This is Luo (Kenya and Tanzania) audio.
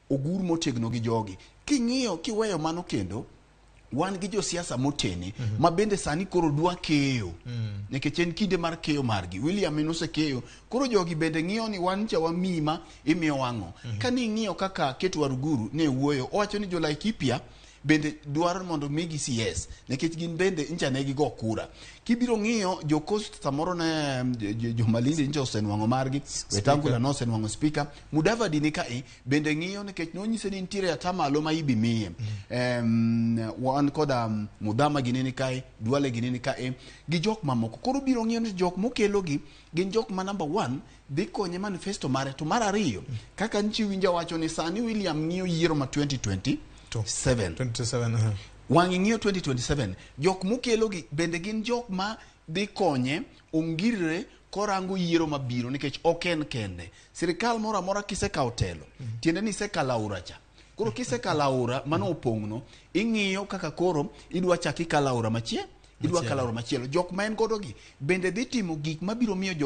Ogur motegno gi jogi. King'iyo kiweyo mano kendo, wan gi josiasa motene ma bende sani koro dwa keyo nikech en kinde mar keyo margi. William en osekeyo, koro jogi bende ng'iyo ni wan cha wamiyi ma imiyo wang'o. Kane ing'iyo kaka Kate Waruguru ne wuoyo, owacho ni jo Laikipia bende dwaro mondo migi CS nikech gin bende ncha ne gigo kura. Kibiro ng'iyo jo Coast samoro ne jo Malindi ncha osenwang'o margi, Wetangula nosenwang'o speaker, Mudavadi ni kae bende ng'iyo nikech nonyise ni nitiere atamalo ma ibi miye. Wan koda Mudhama gini ni kae, Duale gini ni kae, gi jok mamoko. Koro biro ng'iyo ni jok mokelogi gin jok ma number one dhi konye manifesto mare, to mar ariyo kaka nchi winja wacho ni sani William ng'iyo yiero ma 2027. 27. Wang'e ng'iyo 2027, jok mokelogi bende gin jok ma dhi konye ongirre korango yiero mabiro nikech ok en kende. Sirikal moro amora kisekawo telo, tiende ni isekalo aora cha. Koro kisekalo aora mano opong'no, ing'iyo kaka koro idwa chak ikalo aora machielo, idwa kalo aora machielo. Jok ma en godo gi bende dhi timo gik mabiro miyo jo